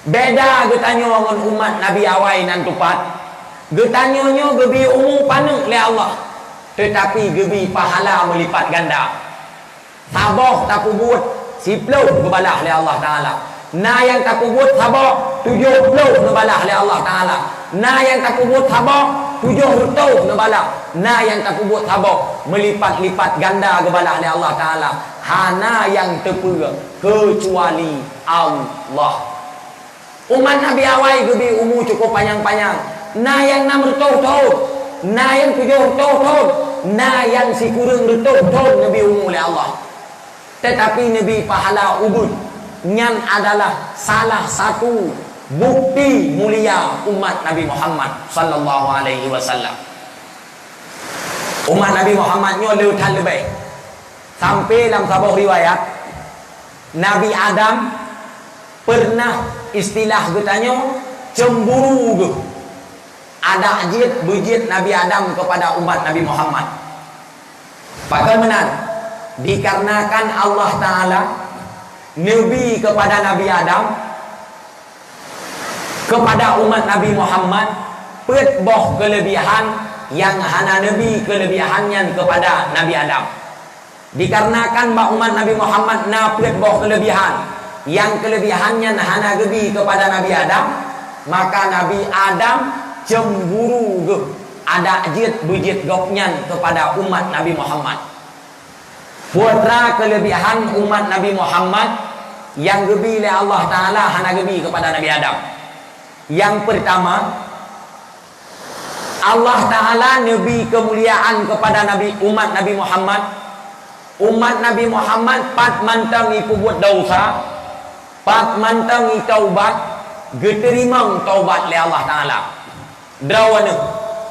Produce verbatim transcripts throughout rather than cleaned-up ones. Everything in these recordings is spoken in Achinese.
Beda geutanyoe ngon umat Nabi awai nan tupat. Geutanyoe nyoe geubi umu paneuk lé Allah, teutapi geubi pahala meulipat ganda. Saboh tapeubuet, siploh geubalah lé Allah Taala. Na nyang tapeubuet saboh, tujoh ploh neubalah lé Allah Taala. Na nyang tapeubuet saboh, tujoh reutôh neubalah. Na nyang tapeubuet saboh, meulipat-lipat ganda geubalah lé Allah Taala. Hana nyang teupeue keucuali Allah. Umat Nabi awai geubi umu cukup panyang-panyang. Na nyang nam reutôh thon, na nyang tujoh reutôh thon, na nyang sikureueng reutôh thon neubi umu lé Allah. Teutapi neubi pahala ubeut. Nyan adalah salah satu bukti mulia umat Nabi Muhammad sallallahu alaihi wasallam. Umat Nabi Muhammad nyoe le that leubeh. Sampai lam saboh riwayat, Nabi Adam pernah, istilah geutanyoe, cemburu geuh. Adak jeuet beujeuet Nabi Adam kepada umat Nabi Muhammad. Pakon meunan? Dikarenakan Allah Taala neubi kepada Nabi Adam, kepada umat Nabi Muhammad, peuet boh keuleubihan nyang hana neubi keuleubihan nyan kepada Nabi Adam. Dikarenakan bak umat Nabi Muhammad na peuet boh keuleubihan, nyang keuleubihan nyan hana geubi kepada Nabi Adam, maka Nabi Adam cemburu geuh adak jeuet beujeuet gobnyan kepada umat Nabi Muhammad. Peue teuma keuleubihan umat Nabi Muhammad nyang geubi lé Allah Taala hana geubi kepada Nabi Adam? Nyang peurtama, Allah Taala neubi keumuliaan kepada Nabi, umat Nabi Muhammad. Umat Nabi Muhammad pat mantong jipeubuet desya, pat mantong jitaubat, geuteurimong taubat lé Allah Taala. Droeneuh,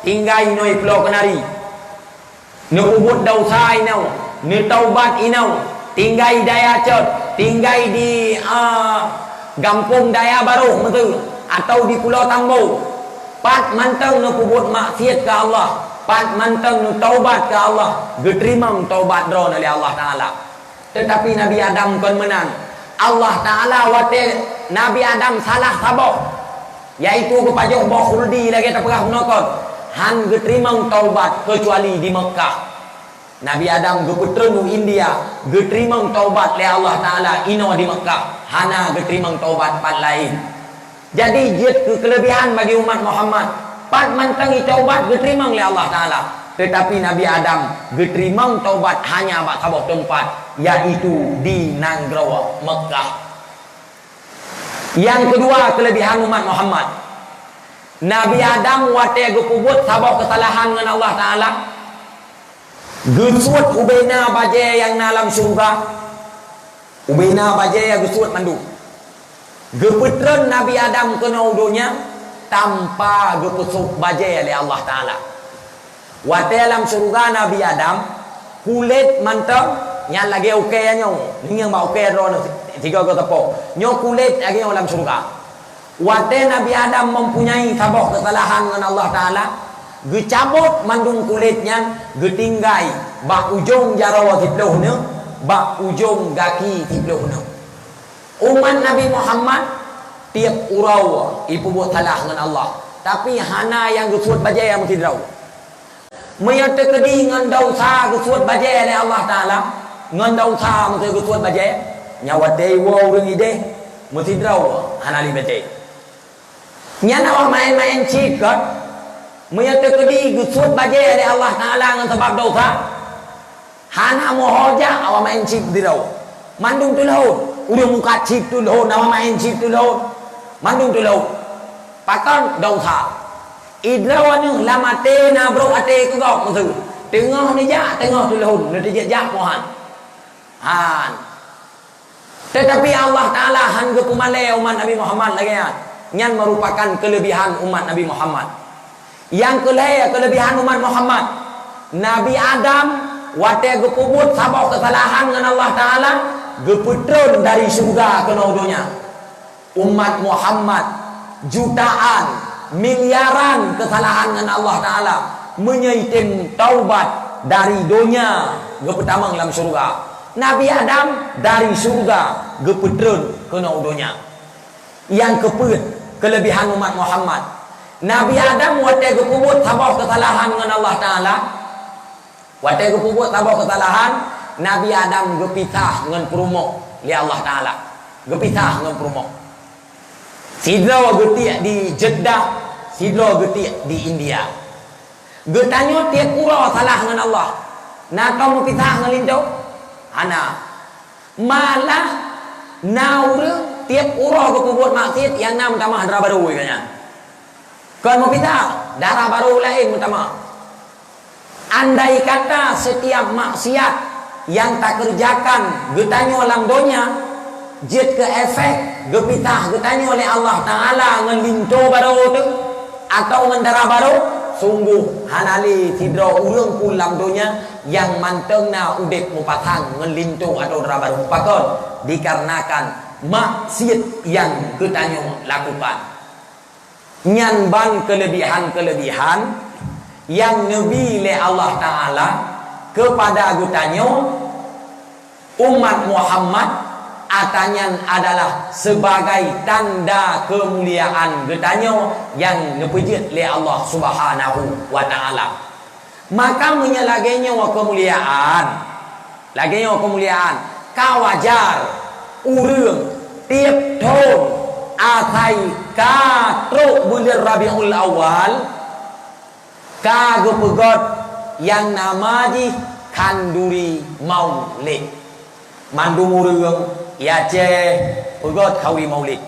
tinggai inoe Pulo Kenari. Neupeubuet desya inoe, neutaubat inoe, tinggai Daya Cot, tinggai di, a, Gampông Daya Barôh meuteue, atau di Pulo Tambo. Pat mantong neupeubuet maksiat keu Allah, pat mantong neutaubat keu Allah, geuteurimong taubat droeneuh lé Allah Taala. Teutapi Nabi Adam kon meunan. Allah Taala watée Nabi Adam salah saboh, yaitu geupajoh boh khuldi lagée tapeugah bunoe kon, han geuteurimong taubat keucuali di Meukah. Nabi Adam geupeutreun u India, geuteurimong taubat lé Allah Taala inoe di Meukah, hana geuteurimong taubat pat laén. Jadi, jeuet keu keuleubihan bagi umat Muhammad, pat mantong jitaubat geuteurimong lé Allah Taala. Teutapi Nabi Adam geuteurimong taubat hanya bak saboh teumpat, yaitu di nanggroe Meukah. Nyang keudua keuleubihan umat Muhammad, Nabi Adam watée geupeubuet saboh keusalahan ngon Allah Taala, geusuet ubena bajée nyang na lam syeuruga, ubena bajée geusuet mandum. Geupeutreun Nabi Adam keunoe u donya tanpa geupeusôk bajée lé Allah Taala. Watée lam syeuruga Nabi Adam, kulét mantong nyan lagée ukée nyoe, ngieng bak ukée droeneuh sigoe geuteupok. Nyoe kulét lagée nyoe lam syeuruga. Watée Nabi Adam mempunyai saboh keusalahan ngon Allah Taala, geucabot mandum kulét nyan, geutinggai bak ujong jaroe siploh neuh, bak ujong gaki siploh neuh. Umat Nabi Muhammad tieb uroe jipeubuet salah ngon Allah, tapi hana nyang geusuet bajée meusidroe. Meunyoe teukeudi ngon desya geusuet bajée lé Allah Taala, ngon desya meusidroe geusuet bajée, nyan watée iwoe ureuëng ideh meusidroe hana le bajée. Nyan awak maén-maén cit kon. Meunyoe teukeudi geusuet bajée lé Allah Taala ngon sabab desya, hana meuho jak awak maén cit sidroe. Mandum teulhon, ureuëng mukat cit teulhon, awak maén cit teulhon. Mandum teulhon. Pakon? Desya. Idroe neuh lam até na brok até keu gob meuteue. Teungoh neujak, teungoh teulhon, neuteujiek jak pohan. Han. Teutapi Allah Taala han geupeumalée umat Nabi Muhammad lagée nyan. Nyan meurupakan keuleubihan umat Nabi Muhammad. Nyang keulhée keuleubihan umat Muhammad, Nabi Adam watée geupeubuet saboh keusalahan ngon Allah Taala, geupeutreun dari syeuruga keunoe donya. Umat Muhammad, jutaan, miliaran keusalahan ngon Allah Taala, meunyoe item taubat dari donya geupeutamong lam syeuruga. Nabi Adam dari syeuruga geupeutreun keunoe donya. Nyang keupeuet keuleubihan umat Muhammad. Nabi Adam watée geupeubuet saboh keusalahan ngon Allah Taala, watée geupeubuet saboh keusalahan, Nabi Adam geupisah ngon peurumoh lé Allah Taala. Geupisah ngon peurumoh. Sidroe geutiek di Jeddah, sidroe geutiek di India. Geutanyoe tieb uroe salah ngon Allah. Na tom meupisah ngon linto? Hana. Malah na ureuëng tieb uroe geupeubuet maksiet nyang na meutamah dara barô geuh nyan. Kon meupisah, dara barô laén meutamah. Andai kata setiap maksiat nyang takeureujakan geutanyoe lam donya jeuet keu efek geupisah geutanyoe lé Allah Taala ngon linto barô teuh, atau ngon dara barô, sunggoh hana lé sidroe ureuëng pun lam donya nyang mantong na udeb meupasang ngon linto atau dara barô. Pakon? Dikarenakan maksiet nyang geutanyoe lakukan. Nyan ban keuleubihan-keuleubihan nyang neubi lé Allah Taala keupada geutanyoe, umat Muhammad, ata nyan adalah sebagai tanda keumuliaan geutanyoe nyang neupeujeuet lé Allah Subhanahu wa Taala. Maka meunyoe lagée nyoe keumuliaan, lagée nyoe keumuliaan, ka wajar ureuëng tieb thon asai ka trok buleuen Rabiul Awal, ka geupeugét nyang nama jih Khanduri Maulid. Mandum ureuëng di Aceh peugét Khanduri Maulid.